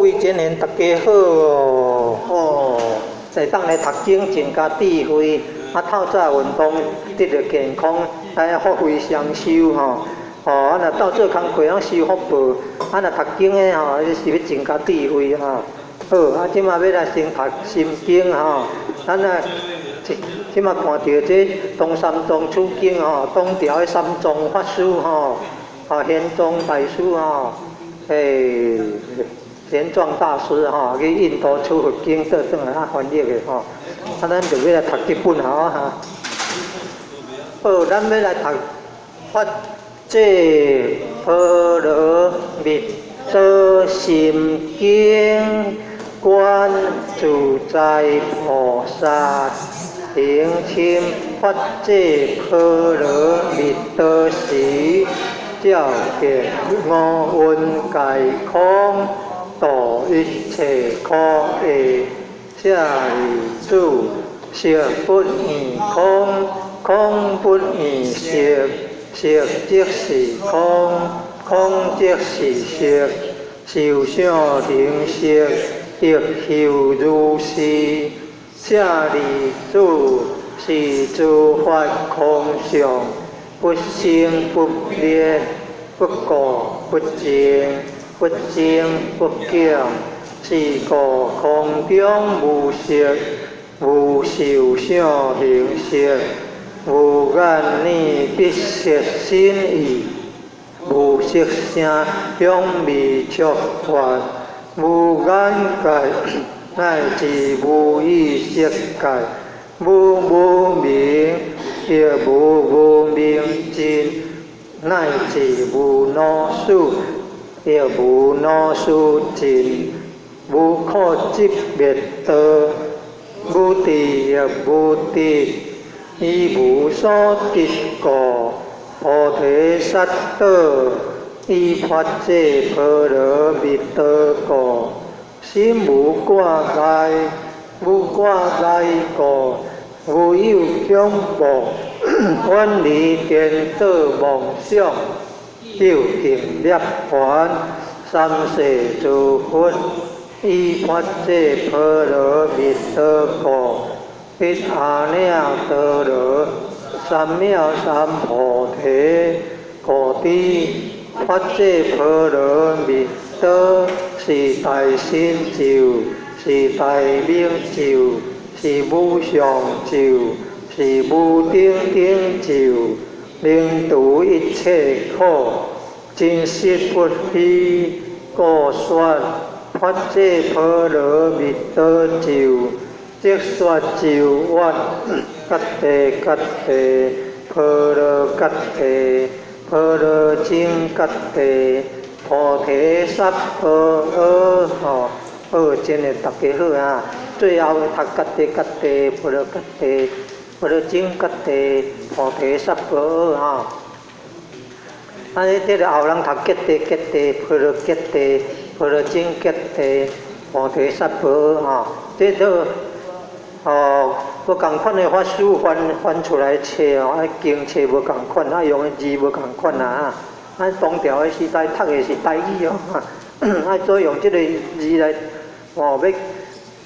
位真贤，大家好哦！哦，會當來讀經增加智慧，啊，透早運動得著健康，哎，福慧雙修吼。哦，啊，若鬥做工課攏修福報，啊，若讀經的吼，是欲增加智慧吼。好，啊，這馬欲來先讀心經吼，咱啊，這馬看著這唐三藏取經吼，唐朝的三藏法師吼，啊，玄奘大師吼，欸，玄奘大師吼，去印度取佛經倒轉來啊翻譯的吼，啊，咱就欲來讀這本吼哈。好，咱欲來讀法界波羅蜜多心經，觀自在菩薩行深法界波羅蜜多時，照見五蘊皆空，度一切苦厄。舍利子，色不異空，空不異色，色即是空，空即是色，受想行識，亦復如是。舍利子，是諸法空相，不生不滅，不垢不淨，不增不減。是故空中無色，無受想行識，無眼耳鼻舌身意，無色聲香味觸法，無眼界，乃至無意識界，無無明，亦無無明盡，乃至無老死，亦無老死盡，無苦集滅道，無智亦無得，以無所得故，菩提薩埵，以法界波羅蜜多故，心無掛礙，無掛礙故，無有恐怖，遠離顛倒妄想，究竟涅槃，三世諸佛，以法界波羅蜜多故，得阿耨多羅三藐三菩提。故知法界波羅蜜多是大神咒，是大明咒，是無上咒，是無頂頂咒，能除一切苦，真實不虛。故說法界波羅蜜多咒，即說咒曰：揭諦揭諦，波羅揭諦，波羅僧揭諦，菩提薩婆訶。吼，好，真的大家好啊！最後讀揭諦揭諦，波羅揭諦，波羅僧揭諦，菩提薩婆訶吼。啊，這个後人讀揭諦揭諦，波羅揭諦，波羅僧揭諦，菩提薩婆訶吼。這都哦，無仝款的法師翻翻出來冊哦，啊經冊無仝款，啊用的字無仝款啊。啊，唐朝的時代讀的是台語哦，啊所以用這个字來哦，欲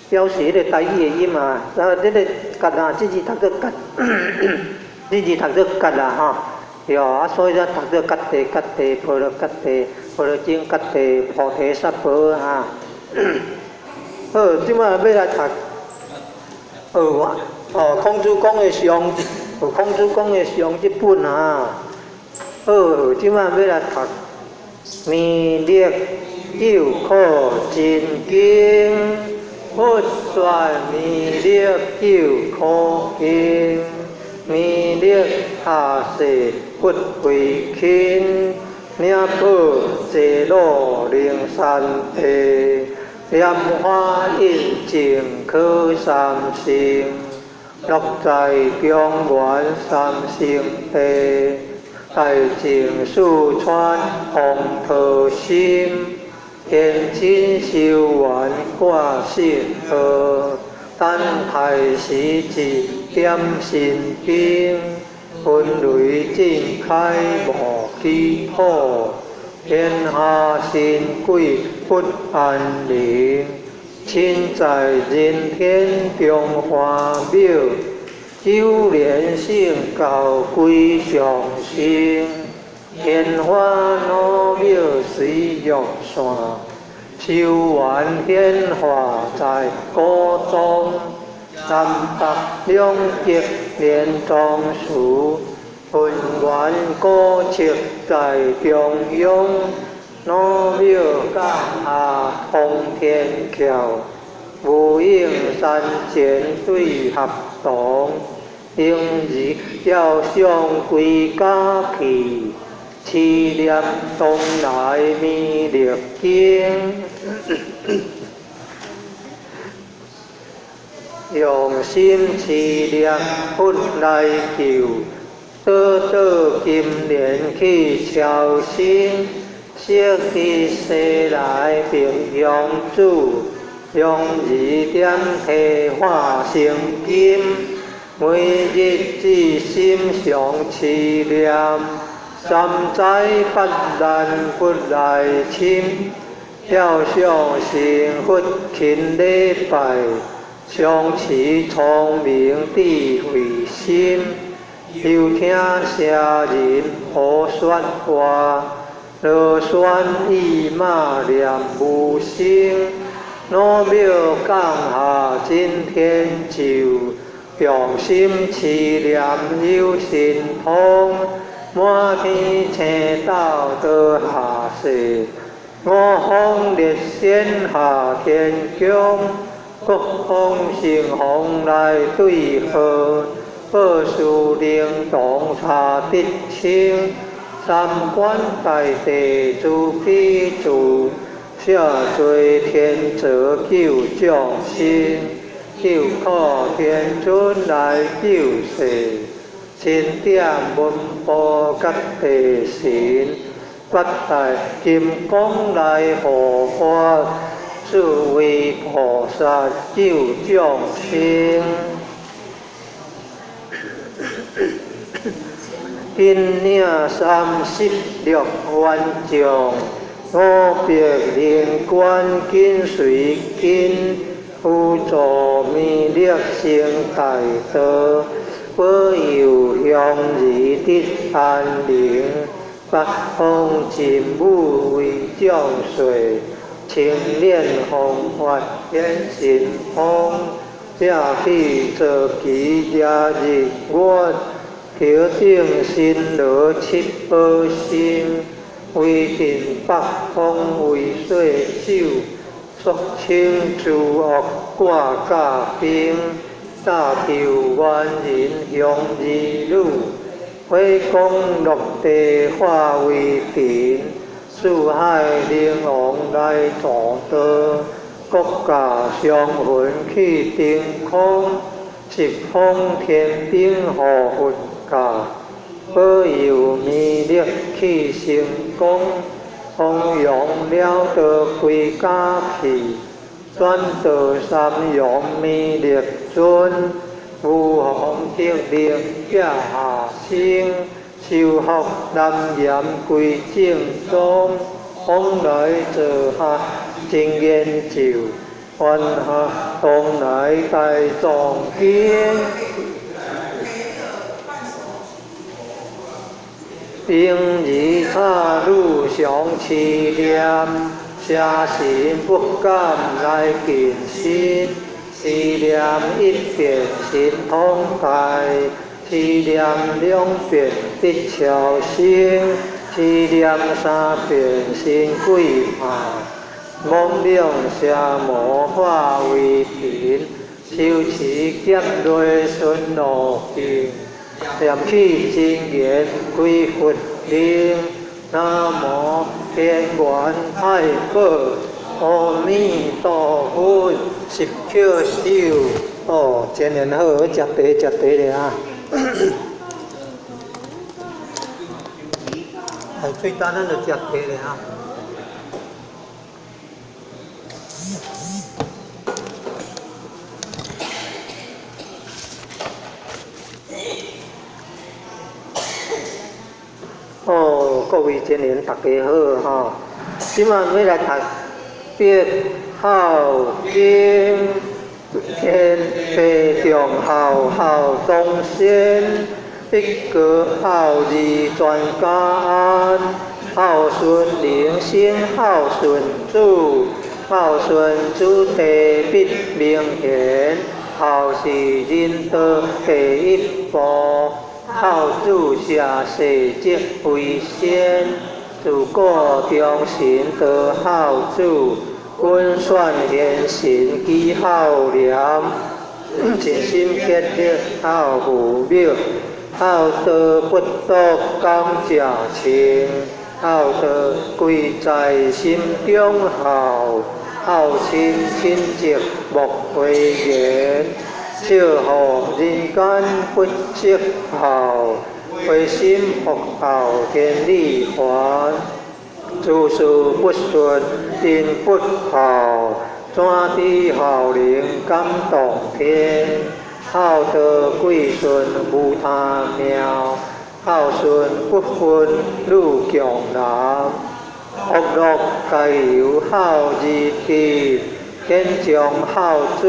表示彼个台語的音啊。啊，這个揭啊，這字讀做揭，這字讀做揭啦吼。對啊，所以才讀做揭諦揭諦，波羅揭諦，波羅僧揭諦，菩提薩婆訶啊。好，這馬欲來讀。哦，哦，孔子講的上，孔子講的上這本啊。好，這馬欲來讀《彌勒救苦真經》，佛說彌勒救苦經，彌勒下誓不悔輕，領寶濟路靈山地。蓮華印證可三乘，樂在中原三聖地，大淨四川風濤心，天津修緣掛信號，等待時一點神兵，雲雷震開無起火，天下神鬼不安寧，親在人天中華廟，九蓮聖教歸上生，天花老廟隨玉山，修完顯化在古莊，南北兩極連莊樹，渾圓古蹟在中央，老廟降下通天橋，無影山前對合堂，嬰兒雕像歸家去，持念東來彌勒經，用心持念佛來救，倒倒金蓮去超生，釋迦西來並香主，香兒點提化成金，每日至心常持念，三災八難不來侵，了想成佛勤禮拜，常持聰明智慧心，又聽邪人胡說話，囉嗦意罵念無聲，老廟降下真天咒，用心持念有神通，滿天星斗倒下世，五方列仙下天宮，各方神王來對號，報事靈童查得清，三官大帝慈悲住，赦罪天泽救眾生，救苦天尊來救世，钦點文部甲地神，八大金剛來護法，四位菩薩救眾生。金領36萬將，500靈官緊隨跟，輔助彌勒成大道，保佑鄉里得安寧，八方真武為眾說，青蓮弘法顯神通，正起坐騎遮日月，頭頂神羅七寶星，威震八方為世首，俗稱諸惡掛甲兵，大救萬人鄉兒女，火光落地化為塵，四海靈王來助道，國家雙魂去登空，十方天兵護佛教，保佑彌勒去成功，弘揚了道歸家去，轉道三陽彌勒尊，無妨得力駕下生，修福南岩歸正宗，往來做下真言咒，愿下東來大藏經。嬰兒插女常持念，邪神不敢來近身。持念一遍神通大，持念兩遍得超生，持念三遍神鬼怕，妄想邪魔化為貧，修持劫內順路徑，念起真言歸佛靈，南無天元太保，阿彌陀佛，十抾手。哦，真緣好，食茶食茶咧啊！哎，最早咱就食茶咧啊！哦，各位真緣，大家好吼。這馬欲來讀必孝經，天地眾孝孝宗先，必國孝義全家安，孝順人生孝順主，孝順子弟必明賢，孝是仁道第一步，孝子社世則為先，自古忠臣多孝子，君選賢臣舉孝廉，盡心竭力孝父母，孝道不獨講食穿，孝道貴在心中孝，孝親親戚莫諱言，笑予人間不識孝，回心復孝天理還。諸事不順人不孝，怎知孝能感動天？孝道貴順無他妙，孝順不分女強男。福樂皆由孝而得，天將孝子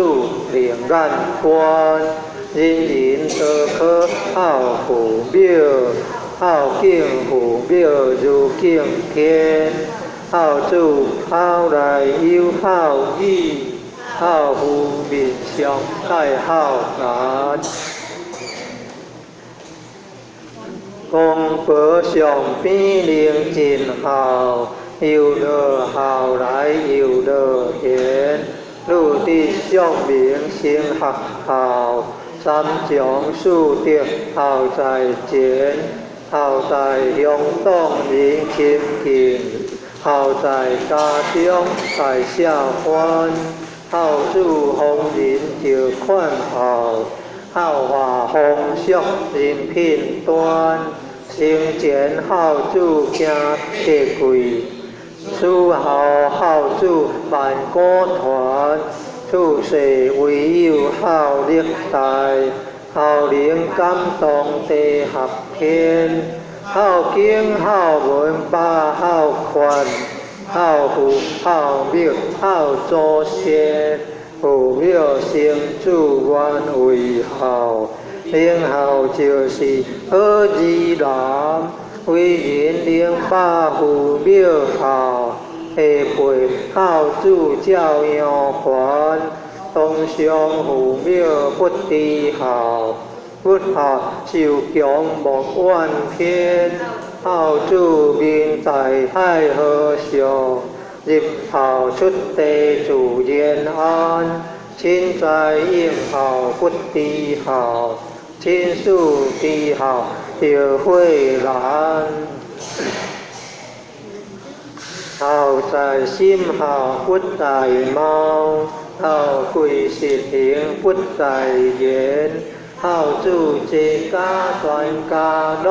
另眼觀。人人都可孝父母，孝敬父母如敬天。孝子孝來又孝義，孝父面上帶孝顏。公婆上邊能盡孝，又樂孝來又樂賢。女得淑名先學孝，三從四德孝在前。孝在鄉黨人親近，孝在家中大社歡。孝子逢人就勸孝，孝化風俗人品端。生前孝子行得貴，死後孝子萬古傳。處世唯有孝力大，孝能感動地合天。孝經孝文百孝勸，孝父孝母孝祖先。父母生子願為孝，能孝就是好兒男。為人能把父母孝，下輩孝子照樣還。當上父母不知孝，不孝受強莫怨天。孝子眠在太和上，入孝出地自然安。親在應孝不知孝，親師知孝著火難。孝在心，孝不在貌，孝貴實行不在言。孝子齊家全家樂，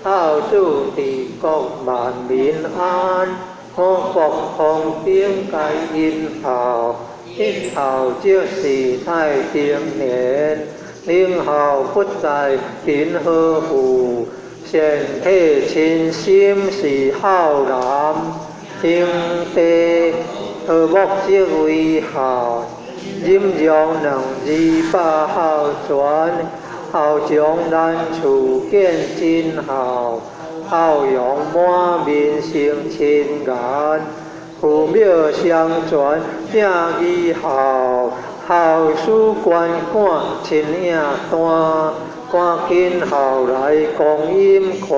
孝子治國萬民安。五國封頂皆因孝，一孝即是太平年。能孝不在貧和富，善體親心是孝男。兄弟和睦則為孝，忍讓兩字百孝全。孝將難處見真孝，孝容滿面生親顏。父母相傳正義孝，孝事關趕親影單。趕緊孝來光陰快，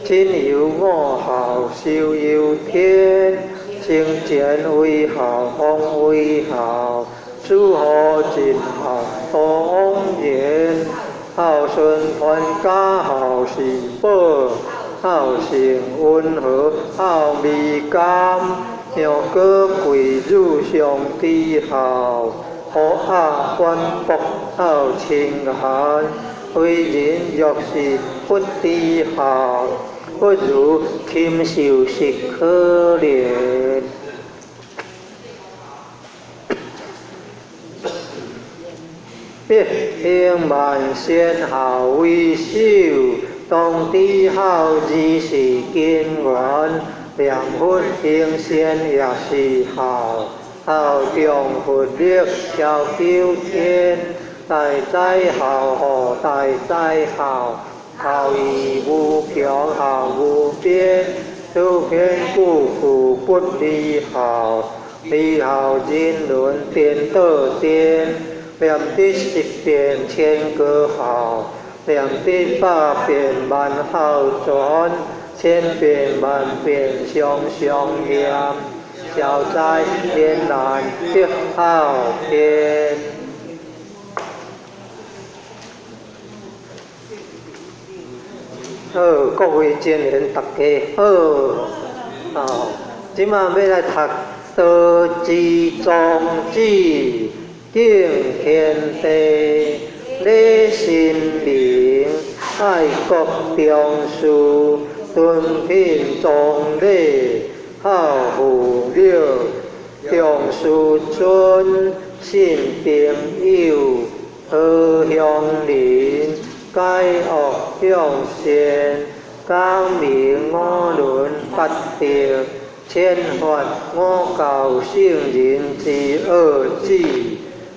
親猶五孝壽悠天。生前為孝，方為孝，死後盡孝多枉然。孝順傳家孝是寶，孝性溫和孝味甘。楊過貴女上知孝，烏鴉反駁孝親顏。為人若是不知孝，不如禽獸實可憐。必行萬善孝為首，當知孝字是根源，念佛行善也是孝，孝重佛力超九天，大哉孝吼大哉孝，孝義無窮孝無邊，此篇句句不離孝，離孝人倫顛倒顛，念得十遍千個孝，念得百遍萬孝全，千遍萬遍常常念，消災延難得孝天。好，各位真緣大家好，哦，這馬欲來讀《道之宗旨》，敬天地，禮神明，愛國重視，敦品崇禮，孝父母，重師尊，信朋友，和鄉鄰，解惡向善，講明五倫八德，遣發五教聖人之奧旨，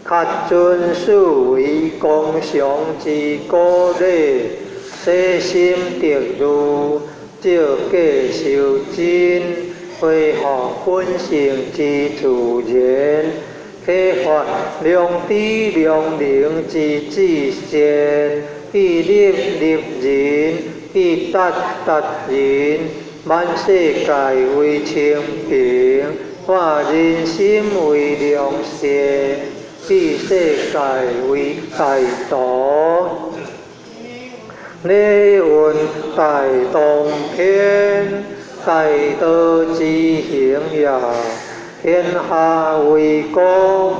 恪遵四維公常之古禮，洗心滌慮，照假修真，恢復本性之自然，啟發良知良能之至善，去立立人，去達達人，萬世界為清平，化人心為良善，去世界為大同。禮運大同篇，大道之行也，天下為公，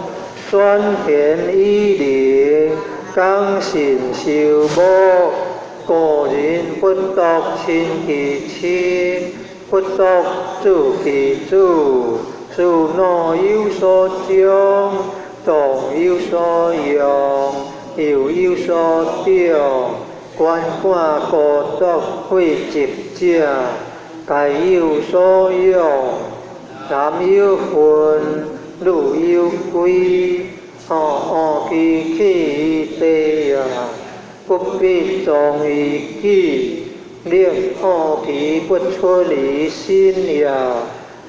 選賢與能，講信修睦，古人不獨親其親，不獨子其子，事若有所長，動有所用，又有所長，觀看孤獨廢疾者，皆有所用。男有分，女有歸，吼，其去於地也，不必藏於己。令惡其不出於心也，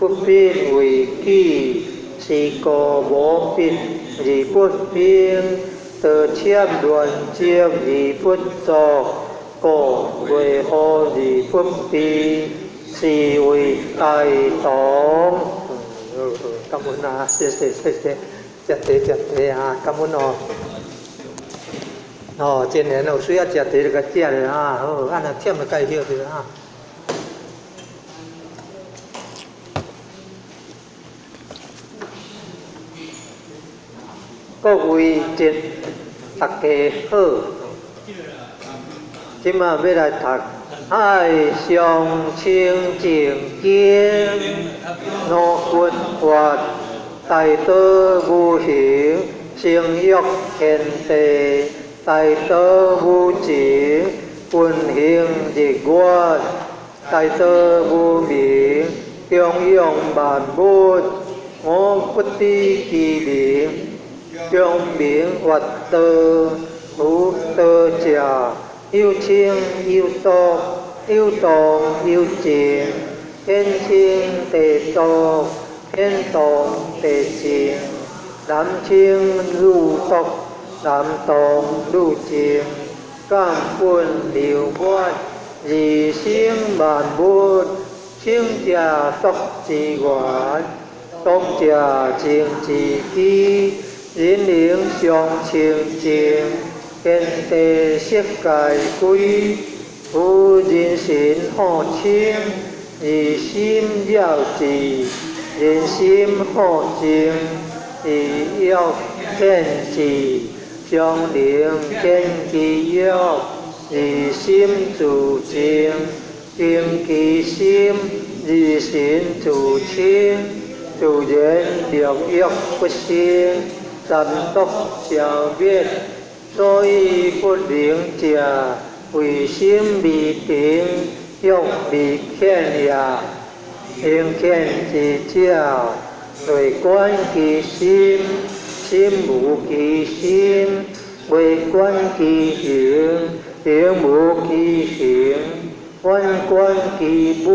不必為己。是故無必而不行，道切亂積而不作，故未好而不避，是謂大同。感恩啊，謝謝謝謝，食茶食茶啊，感恩哦。哦，真緣有需要食茶就共食咧啊，好，啊若忝就該歇著啊。各位節，大家好。這馬欲來讀《愛上清淨經》，五佛法，大道無形，成育天地，大道無情，運行日月，大道無明，供養萬物，我不知其名，供明月道，無道者，有清有濁，有動有靜，天清地濁，天動地靜，男清女濁，男動女靜，感本流月，而生萬物，清者濁之源，動者靜之基，人靈相清淨，天地色界歸，夫人心好清，而心了智；人心好靜，而欲天智。相靈見其欲，而心自靜；靜其心，而心自清。自然六欲不生，三毒消滅。所以不能食，唯心未停，欲未遣也。行遣之者，内觀其心，心無其心；外觀其行，行無其行；反觀其物，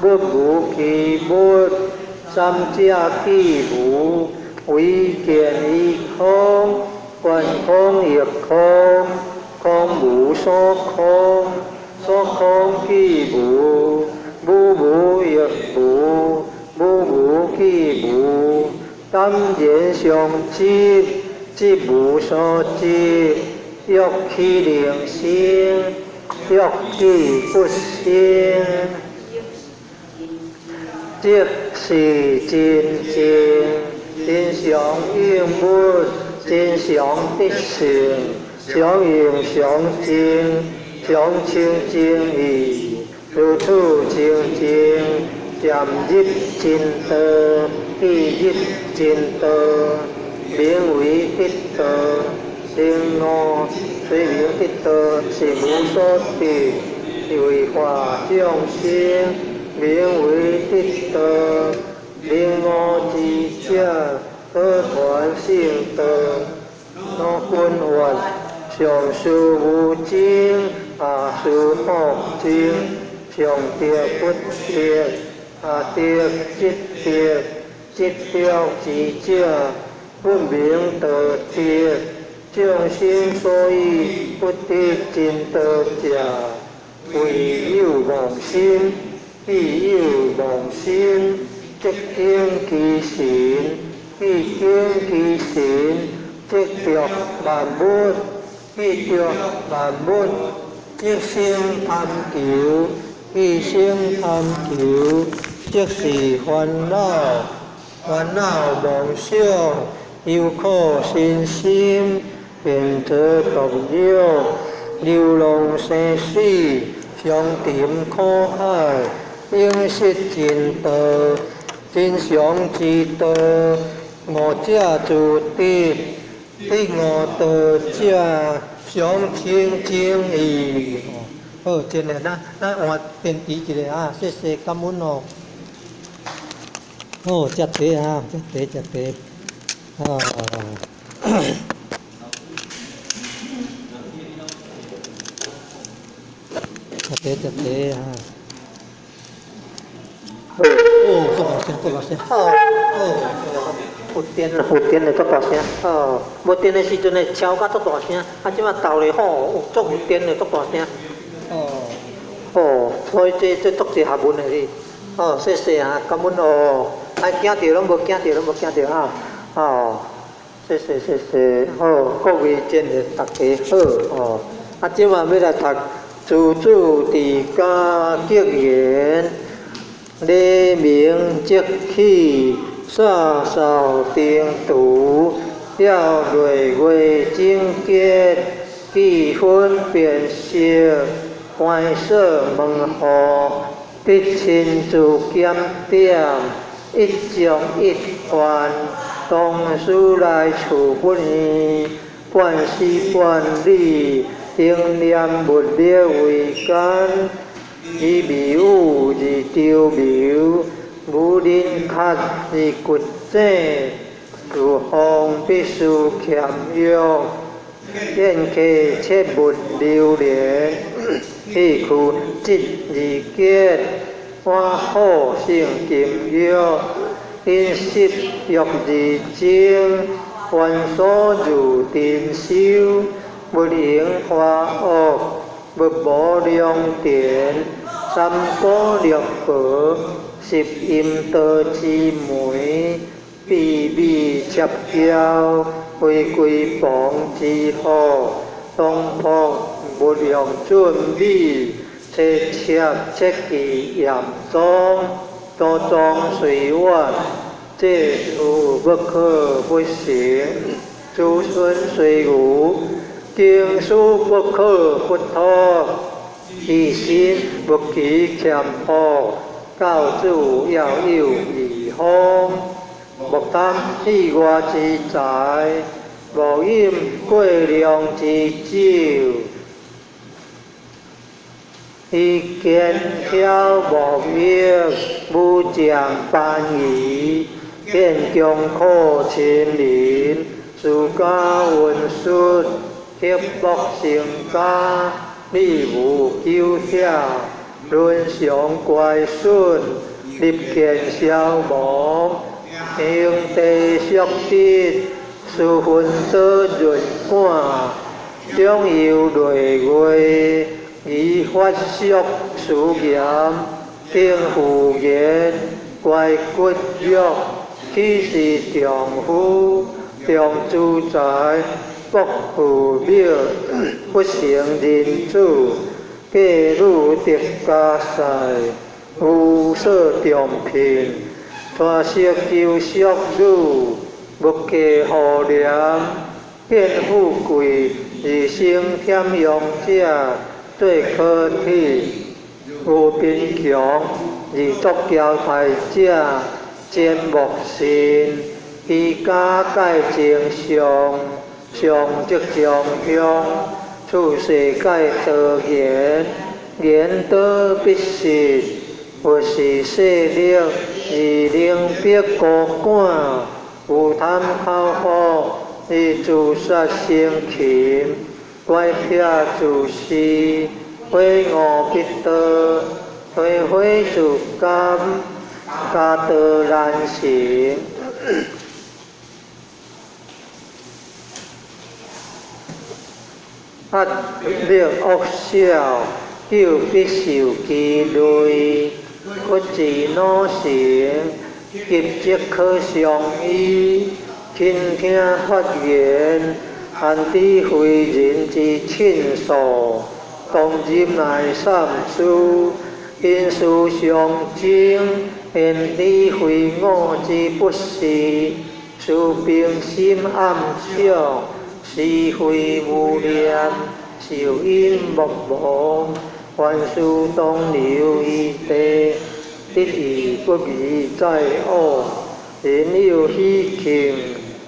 物無其物。三者既無，唯見於空，觀空亦空，空無所空，所空既無，無無亦無，無無既無。淡然相執，執無所執，欲豈能生？欲既不生，即是真淨，真常應物，真常得性，常用常淨，常清淨義，如處清淨，漸入真道，既入真道，名為得道。明悟雖名得道，是無所得，為化眾生，名為得道。明悟之者，得傳聖道。老君曰：上師無證，下師復證，上得不得，下得即得，即得之者，不名道得。眾生所以不得真道者，唯有妄心。既有妄心，則境其神；既境其神，則著萬物；既著萬物，則生貪求；既生貪求，則是煩惱。煩惱妄想，憂苦身心，便作毒藥，流浪生死，相沉苦海，永失真道，真常之道，悟者自得，得悟道者，常清淨義。好，真的，咱咱換電池一下啊，謝謝感恩哦。好，食茶啊，食茶食茶，啊。食茶食茶啊。好，哦，足大聲，足大聲，好，哦，有電有電的足大聲，哦，無電的時陣會超甲足大聲，啊，這馬鬥咧吼，有足有電的足大聲，哦，哦，所以這這足濟學問的哩，哦，謝謝啊，感恩哦，愛驚著攏無驚著，攏無驚著啊，哦，謝謝謝謝，好，各位真的大家好，哦，啊，這馬欲來讀自主治家格言。黎明即起，灑掃燈廚，吊月月整潔，記分辨色，關鎖門戶，得親自檢點，一種一環，同事來處不義，半絲半缕，應念物力為干。以迷霧而著迷，無人殼而掘井，廚房必須儉約，宴客切勿流連，戲曲節而結，碗好勝金玉，飲食欲而精，繁瑣如珍饈，勿用華惡，勿無良田。三姑六婆，十陰道之門，秘密插嬌，非閨房之福，東方勿用俊美，妻妾切忌嚴宗，祖宗雖遠，這事不可不成；子孫雖愚，經書不可不託。其心勿欺儉樸，教子要有義風。莫貪意外之財，莫飲過量之酒。以肩挑目欲，武将班仪，见中苦亲邻，私家文术，刻木成家，礼无纠扯，伦常乖顺，立见消亡，兄弟相得，私分多润感，长幼累月，仪法俗思严，定妇言，乖骨肉，岂是丈夫，重资财，薄父母，不成人子，嫁女得家婿，无所重聘，娶色求淑女，无家护念，见富贵而生忝荣者，做可铁；有贫穷而作骄态者，真莫信。居家盖正上，上则上向，处世盖多言，言多必失。佛是势力而能逼高赶，有贪口福而自杀生擒，乖僻自私，悔悟必道，推悔自甘，家道难成。压力恶小，久必受其累；骨志脑成，急则可伤医。倾听法言，安知非人之亲属？当忍耐三思，因事相争，焉知非我之不是？思平心暗想，是非无念，受因莫忘。凡事当留余地，得意不宜再恶。人有喜庆，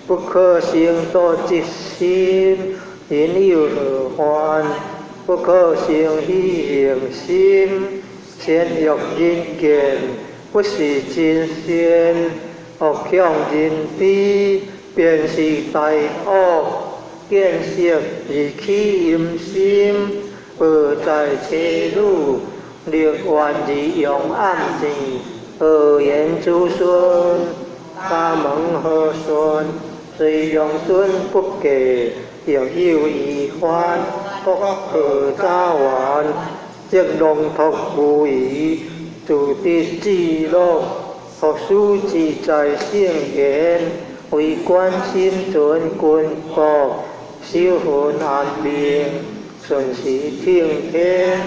不可生多嫉心；人有祸患，不可生喜行心。善欲人见，不是真善；恶向人知，便是大恶。见色而起淫心，报在妻女，力愿而用暗钱，何言子孙？家门和顺，虽养孙不嫁，亦有遗患。福祸早晚，则龙托无疑，自得自乐。学书自在圣贤，为官心存君国，守分安命，顺时听天，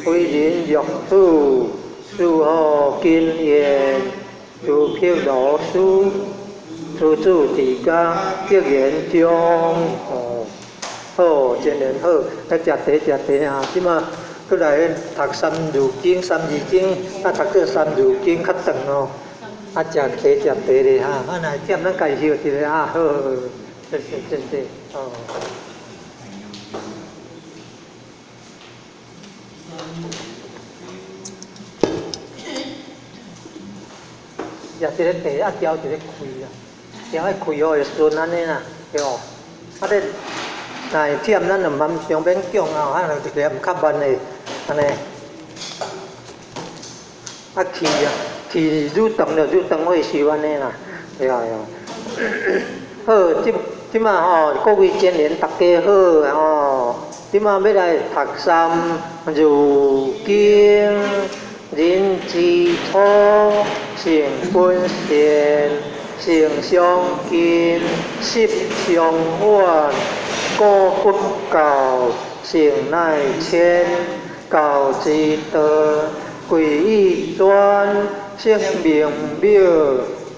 为人乐土，事好经验，如辟罗书，处处伫家得言中。哦，好，真缘好，来食茶食茶啊！这马阁来读三字经，三字经啊，读到三字经较长哦。啊，食茶食茶咧哈，啊，若忝咱家己歇一下啊，好，好，谢谢谢谢，哦。食一个茶啊，嚼一个开啊，嚼彼开好会顺按呢啦，对无？啊，这若会忝，咱就毋通伤勉强啊，啊，就念较慢的，按呢。啊，气啊，气愈长就愈长会收按呢啦，对啊对啊。好，这这马吼，各位真缘大家好吼，这马欲来读三字经，人之初，性本善，性相近，习相远。古不教，性乃迁。教之道，贵以专。释名庙，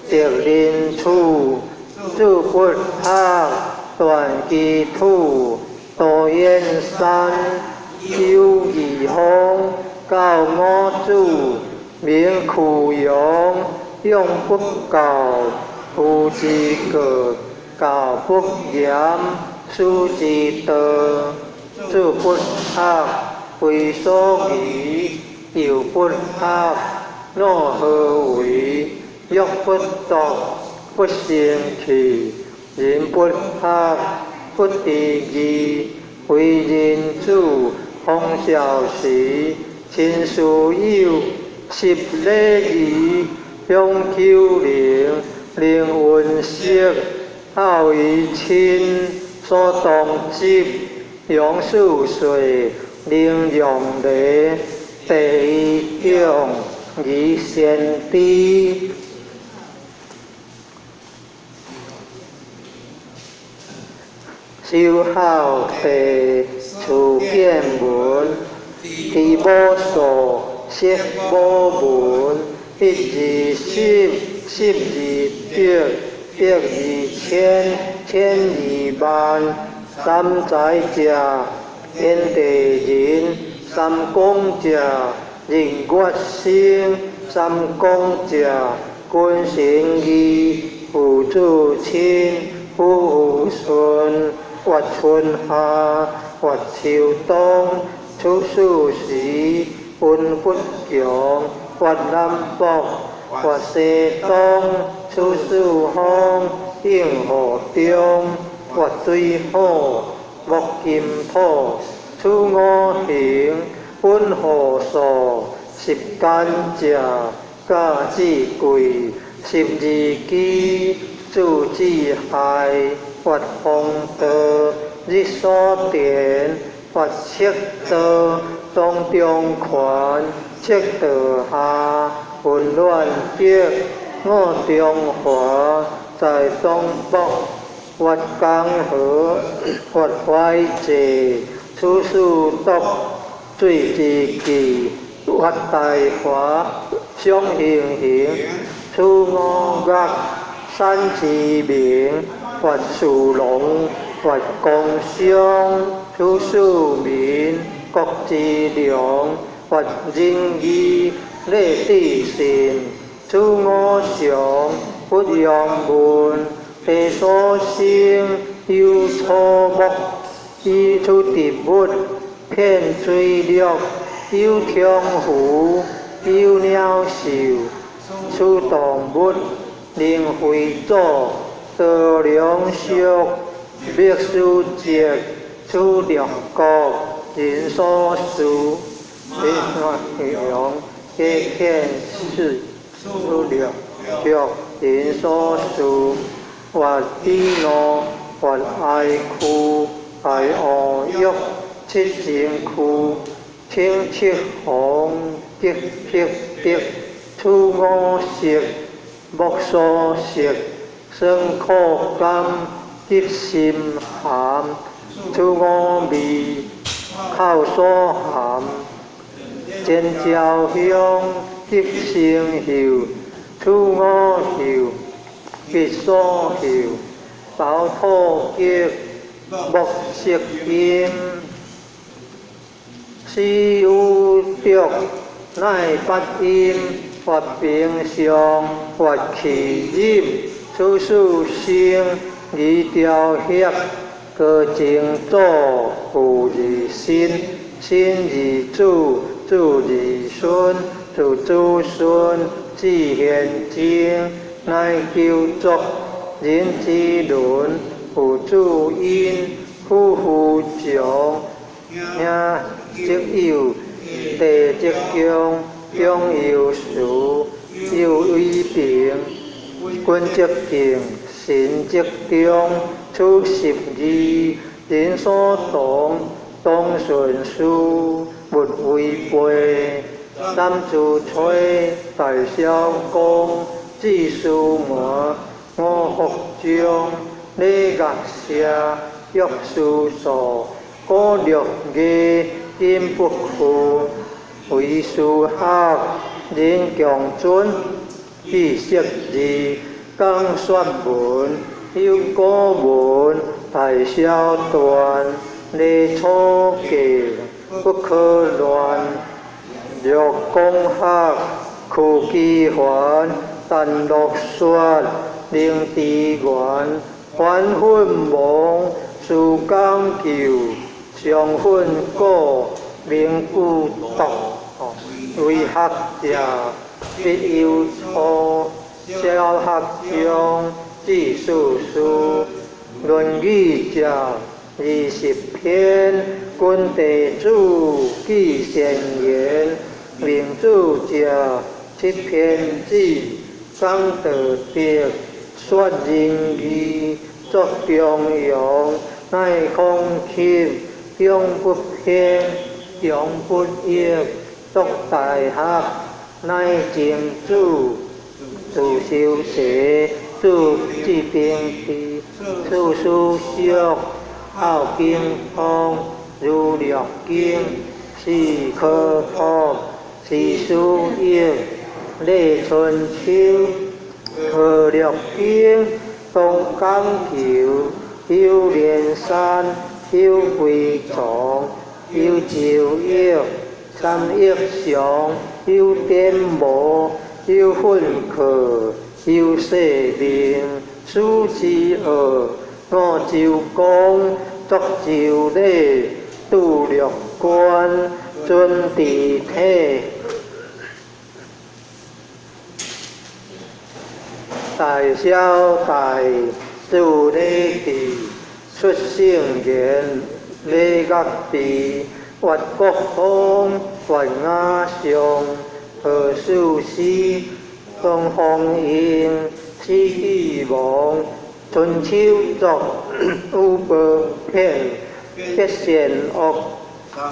择邻处。子不学，断机杼。道燕山，有义方。教五子，名俱扬。养不教，父之过；教不严，师之惰。子不学，非所疑，猶不合，若何為？若不獨，不生氣，人不合，不知義，為人子，方少時，親師友，習禮儀，享丘陵，能聞色，孝於親，所當執，養四歲，能讓梨，第一種，宜先知。修孝弟，處見聞，知母數，識母聞，一二十，十二百，百二千，千二萬，三才者，天地人，三光者，日月星，三光者，君臣義，父子親，夫婦順，月春夏，月秋冬，處四時，恩不強，月南北，月西東，處四方，應河中，月水火，木金土，處五行，本何數，十間者，甲子季，十二支，子子亥，月風道，日所田，月赤道，當中權，赤道下，混亂極，五中華，在東北，月江河，月懷濟，處四篤，水之氣，月大華，雙行行，處五岳，山之名，月樹龍，月公商，處四民，國之良，月仁義，禮智信，處五常，不陽文，地所生，有草木，以處植物，遍水陸，有長湖，有鳥獸，處動物，能飛祖，多良俗，滅思籍，處六國，人所事，人用，皆遣事，處六國，人所事，月比怒，月哀區，大烏玉，七星區，清七紅，吉黑德，處五色，木所食，酸苦甘，吉心鹹，處五味，口所含，前朝香，吉生岫，處五岫，吉所岫，飽土極，木色陰，死有著，乃八音，月平上，月氣入，處四生，宜雕協，高精祖，父二身，身二子，子二孫，子子孫，至玄真，乃九族，人之倫，父子姻，夫婦長，兄則友，弟則恭，長有慈，幼為平，君則敬，臣則忠，處十二，人所同，當順事，勿違背。三子吹，大小公，子司門，五福中，禮樂射，玉書數，古六藝，金不負，為師學，人強尊，知識字，講說文，有古文，大小緞，禮初記，不可亂。若講學，屈機還，陳樂說，靈智源，還奮亡，思講究，上奮果，明句讀，吼，為學者必有初，小學長，知世事，論語者20篇，君弟子記善言，明子者七篇子，講道德，說仁義，作中庸，乃孔丘，長不偏，長不弋，作大學，乃曾子，字修齊，字平治，次叔叔，號景通，儒略經，字可拓，字叔益，禮春秋，河略經，東江求，有連山，有歸藏，有周易，三益祥，有典謨，有訓課，有世命，始之惡，五周公，作周禮，拄六官，尊治體。大小大，著禮制，出聖言，禮樂治，越國風，懸瓦上，何事師，東方英，史記亡，春秋作，五百篇，結善惡，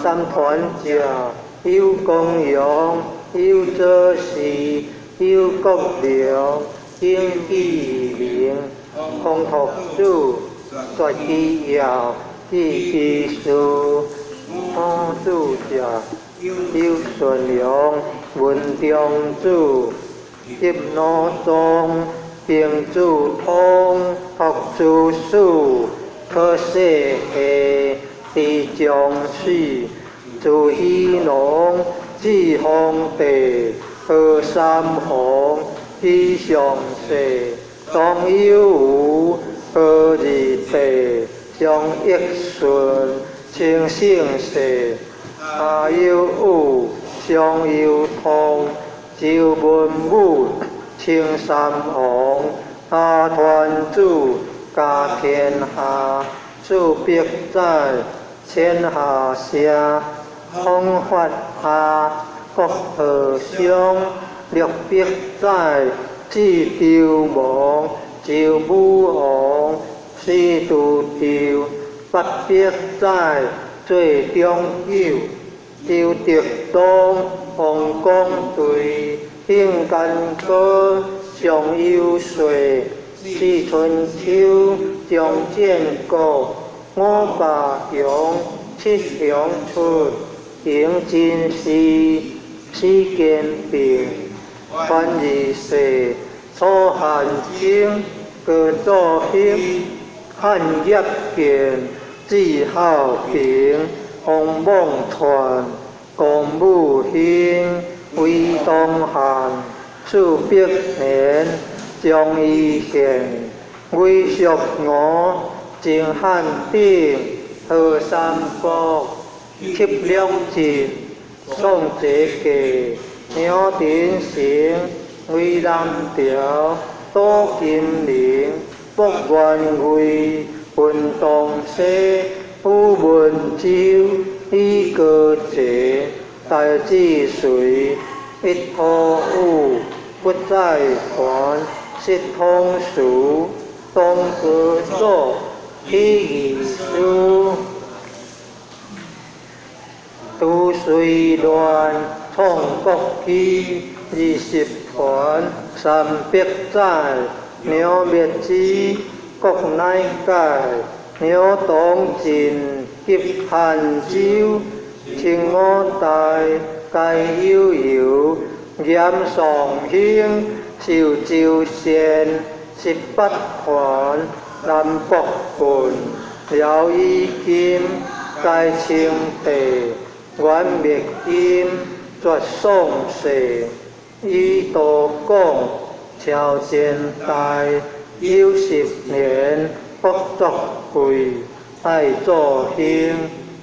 三團者，有公陽，有左氏，有國良，經紀明，孔託子，絕其要，記其事，孔子者，有順良，文中子，集魯宗，兵子通，託諸子，可世下，知將死，朱熹農，字方帝，何三洪，李尚世，張有無，何日地，張益順，清盛世，夏有武，商有通，周文武，清三王，阿團子，家天下，四百載，千下社，孔發下，國和商，六百載，至周王，周武王，司徒周，800載，做中九，周德宗，王公隊，興干哥，上有歲，四春秋，張建國，五百雄，七雄出，迎真師，史建平，范二世，楚漢卿，高祖興，漢業建，字孝平，王莽傳，公武興，魏東漢，400年，張伊憲，魏淑娥，秦漢鼎，何三國，七兩晉，宋哲傑，梁鼎成，魏南朝，杜金玲，卜元魏，文東西，宇文周，李高捷，大智遂，一土武，不在團，失通俗，東高祖，起義師，杜遂亂，創國基，20團，300載，梁滅之，國乃解，梁東晉，及漢州，秦五代，皆悠悠，嚴尚興，壽州縣，18團，南國郡，遼以金，改稱帝，元滅金，絕宋世，以道廣，朝前代，有10年，國作貴，愛祖興，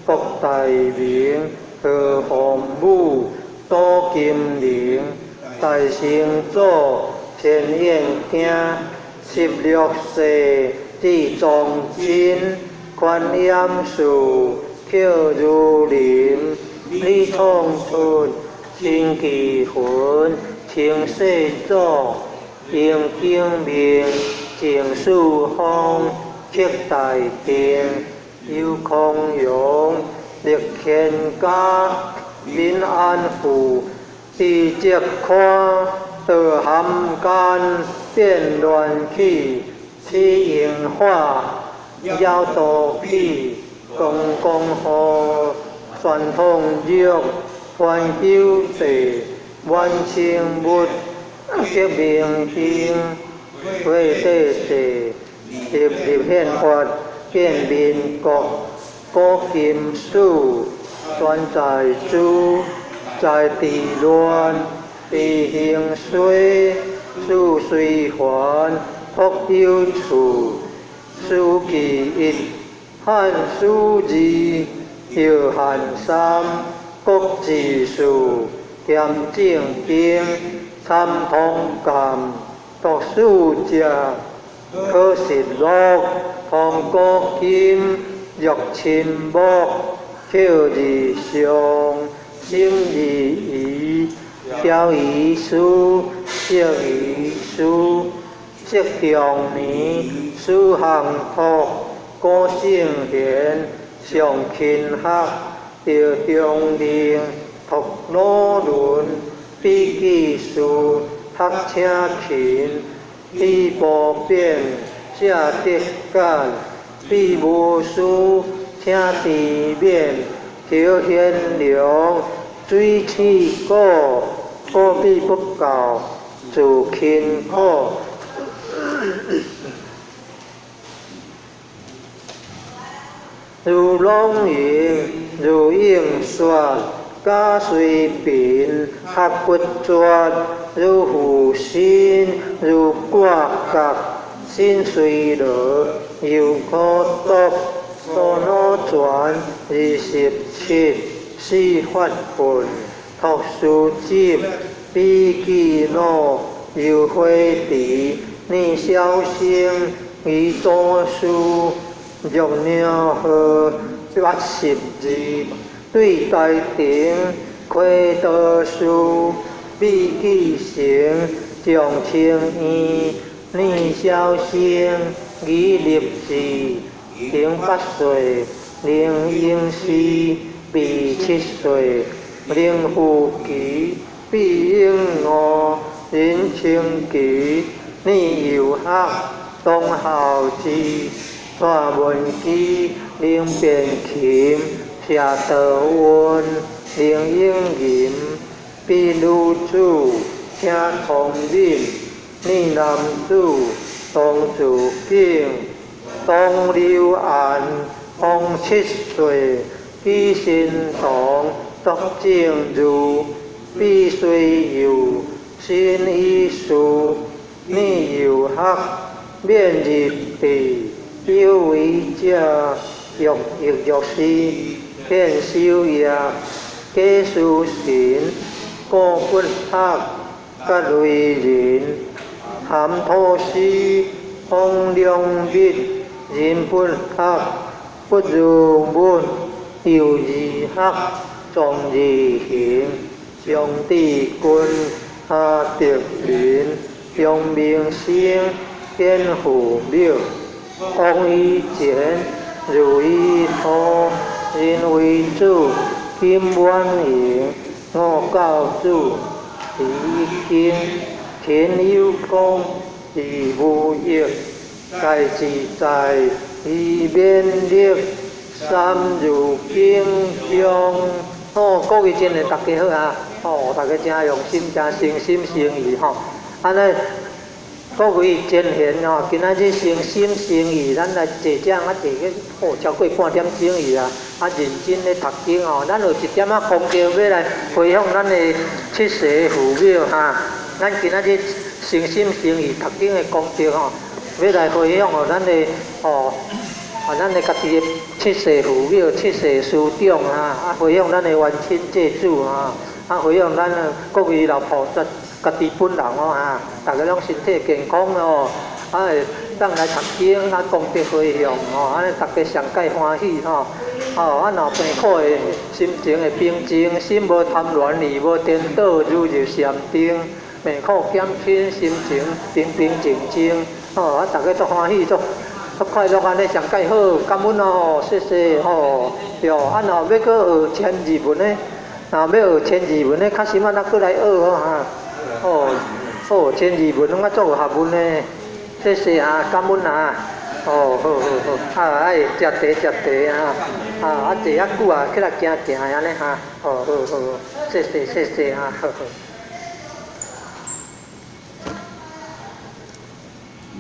國大名，何鳳舞，杜金玲，大成祖，陈彦惊，16世至宗真，观音寺，寇如林，李创出，陈继魂，清世祖，杨景明，郑世峰，曲大定，游康荣，陆谦嘉，闽安府，李泽宽，道含间，变乱起，此樱花，妖道比，公公河，传统玉，环球地，满清物，革命兴，会地地，立立宪法，建民国，古金史，全在主，在地乱，地兴衰，事随凡，福有处，书记一，汉书二，药汉三，国志四，兼正经，参通鉴，读书者，可实录，通古今，玉亲木，口字上，心字仪，雕仪师，释仪师，释长年，史项托，古圣贤，上勤学，赵中令，托鲁伦，笔记事，学请勤，李无变，谢德简，毕无师，请治免，乔贤良，水气股，古比不教，自勤苦。如龙云，如应雪，假随贫，学不绝，如负心，如挂角，心随乐，犹可读，多脑全，27，四法分，托书集，笔记录，游花池，念小生，余祖师。玉鸟号82，对台亭，开道士，李继成，张清院，聂小生，李立志，零8岁，林英诗，毕7岁，林富奇，毕英五，林清奇，聂友学，董孝之。蔡文姬、林变琴、谢道温、林英银、毕女子、请聪敏、聂男子、董子景、董柳安、王7岁、许新堂、卓正如、毕随佑、新医师、聂友学、免入地。有为者，欲亦欲师，骗修业，假书神，古不学，甲类人，含土师，方良密，人不学，不如物，又自学，壮自行，张志军，哈德云，张明生，简父庙。王以前，如意托，人为主，金满盈，五教主，李经，田有功，李无益，在自在，以免力，三如经中。哦，各位真的大家好啊！哦，大家真用心，真诚心诚意吼。按呢。各位真贤吼，今仔日诚心诚意，咱來坐遮啊坐個哦超過半點鐘去啊，啊認真咧讀經吼。咱有一點仔功德欲來回向咱的七世父母哈。咱今仔日誠心誠意讀經的功德吼，欲來回向予咱的哦啊，咱的家己的七世父母、七世師長啊，啊，回向咱的冤親債主啊，啊，回向咱各位老菩薩家己本人哦哈，逐家攏身體健康哦，啊會當來讀經啊，功德回向哦，按呢逐家上蓋歡喜吼。哦，啊，若病苦的心情會平靜，心無貪亂，意無顛倒，如入禪定，病苦減輕，心情平平靜靜，哦，啊，逐家足歡喜，足足快樂，按呢上蓋好，感恩哦，謝謝吼，對，啊，若欲閣學千字文的，若欲學千字文的，較時仔咱閣來學哦哈，哦，哦，千字文攏較足有學問的，謝謝啊，感恩啊。哦，好好好，啊，愛食茶食茶啊，啊，啊坐遐久啊，起來行行按呢哈，哦，好好，謝謝謝謝啊，好好。